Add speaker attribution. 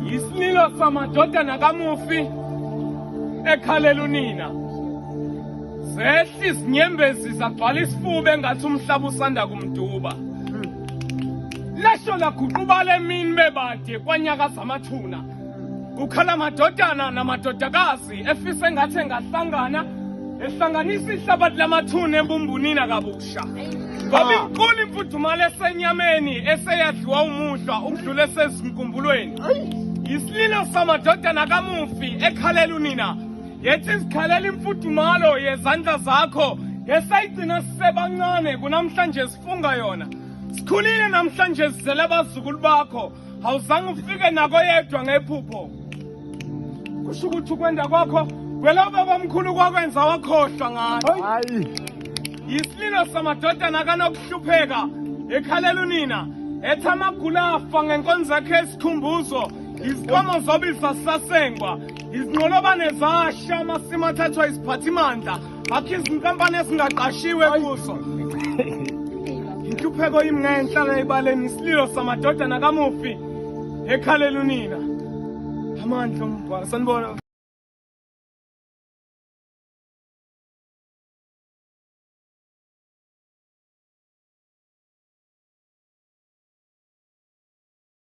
Speaker 1: Isililo samadodana kamufi ekhalela unina. Zehla izinyembezi zagcwala isifuba engathi umhlaba usanda kumduba. Lasho laguqubala emini bebade kwanyakaza amathuna. Kukhala amadodana namadodakazi efisa engathi engahlangana ehlanganisa ihlabathi lamathuna embumbunina kabusha. Ngoba inkulu imfudumalo esenyameni eseyadliwa umuhlwa ukudlula esezinkumbulweni. Isililo samadodana kamufi ekhalela unina. Yethi izikhalela imfudumalo yezandla zakho esayigcina sisebancane kunamhlanje sifunga yona. Sikhulile namhlanje sizele abazukulu bakho. Awuzange ufike nako yedwa ngephupho. Kusho ukuthi ukwenda kwakho wena ubabamkhulu kwakwenza wakhohlwa ngayo.
Speaker 2: Hayi.
Speaker 1: Yisililo samadodana kanokuhlupheka ekhalela unina ethi amagula afa ngenkonzo yakhe yesikhumbuzo izinkomo zobisa sasengwa izinqolobane zasha amasimu athathwa iziphathimandla akho izinkampani ezingaqashiwe kuzo inhlupheko imngenhla ebaleni isililo samadodana kamufi ekhalela unina amandla ombhalo sanibona.